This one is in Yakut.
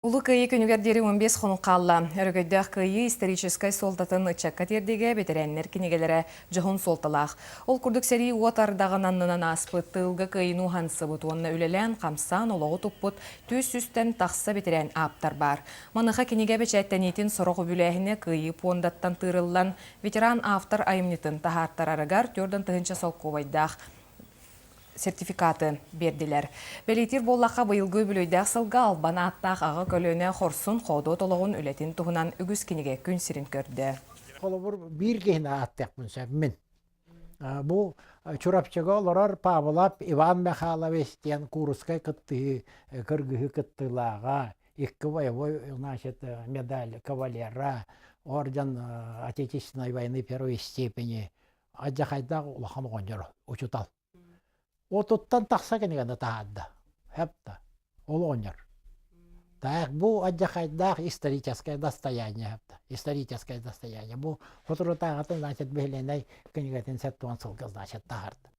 Улуу Кыайыы күнүгэр диэри 15 хонук хаалла. Өрөгөйдөөх Кыайыы историческай суолтатын ыччакка тиэрдиигэ бэтэрээннэр кинигэлэрэ дьоһун суолталаах. Ол курдук сэрии уот ардаҕын аннынан ааспыт, тыылга кыайыыны уһансыбыт уонна үлэлээн-хамсаан олоҕу туппут 400-тэн тахса бэтэрээн ааптар баар. Маныаха кинигэ бэчээттэниитин сорох үбүлээһинэ Кыайыы пуондаттан тыырыллан, ветеран-автор айымньытын таһаартарарыгар 4 тыһыынча солкуобайдаах сертификаты биэрдилэр. Бэлиэтиир буоллахха, быйылгы үбүлүөйдээх сылга албан ааттаах аҕа көлүөнэ хорсун хоодуот олоҕун үлэтин туһунан үгүс кинигэ күн сирин көрдө. Холобур, биир киһини ааттыахпын сөп мин. Бу Чурапчыга олорор Павлов Иван Михайлович диэн куурускай кыттыһыы, кыргыһыы кыттыылааҕа, икки боевой, значит, медаль кавалера, орден Отечественной войны первой степени, Алдьархайдаах улахан оҕонньор учутал. Отуттан тахса кинигэни таһаарда. Хэп да. Ол оҕонньор. Так бу алдьархайдаах историческое достояние хэп да. Историческое достояние. Бу соторутааҕытын, значит, биһилэнэй кинигэтин сет туон сылга, значит, таһаарда.